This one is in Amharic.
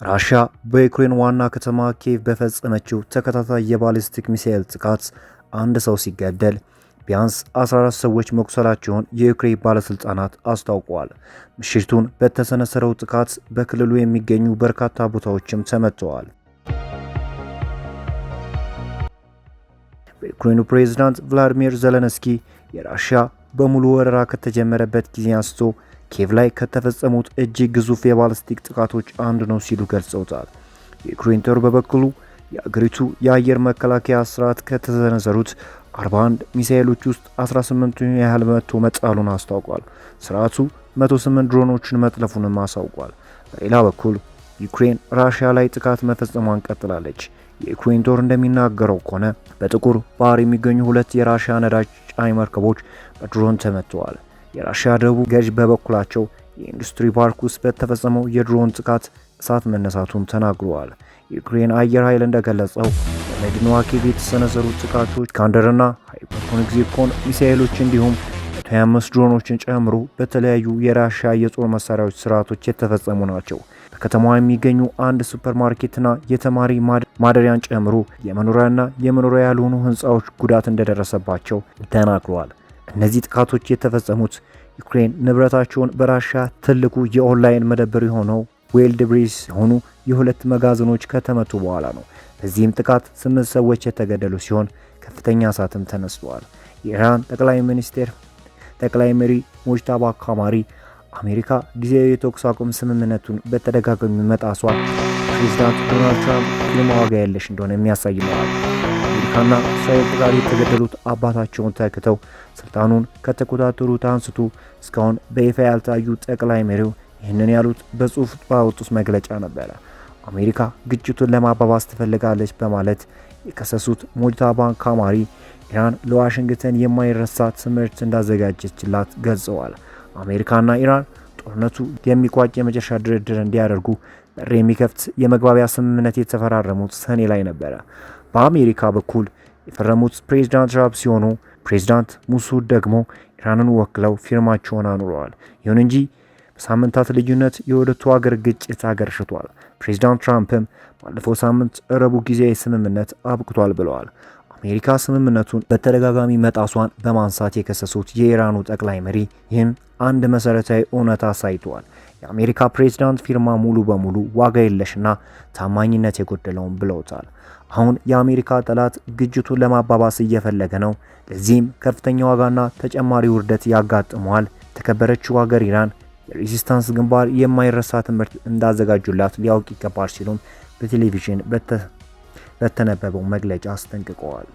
ራሽያ በዩክሬን ዋና ከተማ ኪየቭ በፈጸመችው ተከታታይ የባሊስቲክ ሚሳኤል ጥቃት አንድ ሰው ሲገደል ቢያንስ 14 ሰዎች መቁሰላቸውን የዩክሬን ባለስልጣናት አስታውቀዋል። ምሽቱን በተሰነዘረው ጥቃት በክልሉ የሚገኙ በርካታ ቦታዎችም ተመትተዋል። በዩክሬኑ ፕሬዝዳንት ቭላዲሚር ዘለንስኪ የራሽያ በሙሉ ወረራ ከተጀመረበት ጊዜ አንስቶ ኪየቭ ላይ ከተፈጸሙት እጅግ ግዙፍ የባሊስቲክ ጥቃቶች አንዱ ነው ሲሉ ገልጸውታል። የዩክሬን ጦር በበኩሉ የአገሪቱ የአየር መከላከያ ስርዓት ከተሰነዘሩት 41 ሚሳኤሎች ውስጥ 18ቱን ያህል መትቶ መጣሉን አስታውቋል። ስርዓቱ 108 ድሮኖችን መጥለፉንም አሳውቋል። በሌላ በኩል ዩክሬን ራሽያ ላይ ጥቃት መፈጸሟን ቀጥላለች። የዩክሬን ጦር እንደሚናገረው ከሆነ በጥቁር ባህር የሚገኙ ሁለት የራሽያ ነዳጅ ጫኝ መርከቦች በድሮን ተመትተዋል። የራሽያ ደቡብ ገዥ በበኩላቸው የኢንዱስትሪ ፓርክ ውስጥ በተፈጸመው የድሮን ጥቃት እሳት መነሳቱን ተናግረዋል። የዩክሬን አየር ኃይል እንደገለጸው በመዲናዋ ኪየቭ የተሰነዘሩ ጥቃቶች ኢስካንደርና ሃይፐርሶኒክ ዚርኮን ሚሳኤሎች እንዲሁም 125 ድሮኖችን ጨምሮ በተለያዩ የራሽያ የጦር መሳሪያዎች ስርዓቶች የተፈጸሙ ናቸው። በከተማዋ የሚገኙ አንድ ሱፐርማርኬትና የተማሪ ማደሪያን ጨምሮ የመኖሪያና የመኖሪያ ያልሆኑ ህንፃዎች ጉዳት እንደደረሰባቸው ተናግረዋል። እነዚህ ጥቃቶች የተፈጸሙት ዩክሬን ንብረታቸውን በራሽያ ትልቁ የኦንላይን መደብር የሆነው ዋይልድቤሪስ የሆኑ የሁለት መጋዘኖች ከተመቱ በኋላ ነው። በዚህም ጥቃት 8 ሰዎች የተገደሉ ሲሆን ከፍተኛ እሳትም ተነስተዋል። የኢራን ጠቅላይ ሚኒስቴር ጠቅላይ መሪ ሞጅታባ ካማሪ አሜሪካ ጊዜያዊ የተኩስ አቁም ስምምነቱን በተደጋጋሚ መጣሷ ፕሬዚዳንት ዶናልድ ትራምፕ ፊርማ ዋጋ የለሽ እንደሆነ የሚያሳይ ነው። አሜሪካና እስራኤል ጥቃት የተገደሉት አባታቸውን ተክተው ስልጣኑን ከተቆጣጠሩት አንስቶ እስካሁን በይፋ ያልታዩ ጠቅላይ መሪው ይህንን ያሉት በጽሁፍ ባወጡት መግለጫ ነበረ። አሜሪካ ግጭቱን ለማባባስ ትፈልጋለች በማለት የከሰሱት ሞጅታባ ካማሪ ኢራን ለዋሽንግተን የማይረሳ ትምህርት እንዳዘጋጀችላት ገልጸዋል። አሜሪካና ኢራን ጦርነቱ የሚቋጭ የመጨረሻ ድርድር እንዲያደርጉ በር የሚከፍት የመግባቢያ ስምምነት የተፈራረሙት ሰኔ ላይ ነበረ። በአሜሪካ በኩል የፈረሙት ፕሬዚዳንት ትራምፕ ሲሆኑ ፕሬዚዳንት ሙሱድ ደግሞ ኢራንን ወክለው ፊርማቸውን አኑረዋል። ይሁን እንጂ በሳምንታት ልዩነት የሁለቱ ሀገር ግጭት አገርሽቷል። ፕሬዚዳንት ትራምፕም ባለፈው ሳምንት ረቡዕ ጊዜያዊ ስምምነት አብቅቷል ብለዋል። አሜሪካ ስምምነቱን በተደጋጋሚ መጣሷን በማንሳት የከሰሱት የኢራኑ ጠቅላይ መሪ ይህም አንድ መሰረታዊ እውነት አሳይተዋል። የአሜሪካ ፕሬዝዳንት ፊርማ ሙሉ በሙሉ ዋጋ የለሽና ታማኝነት የጎደለውም ብለውታል። አሁን የአሜሪካ ጠላት ግጭቱን ለማባባስ እየፈለገ ነው። ለዚህም ከፍተኛ ዋጋና ተጨማሪ ውርደት ያጋጥመዋል። የተከበረችው ሀገር ኢራን የሬዚስታንስ ግንባር የማይረሳ ትምህርት እንዳዘጋጁላት ሊያውቅ ይገባል ሲሉም በቴሌቪዥን በተነበበው መግለጫ አስጠንቅቀዋል።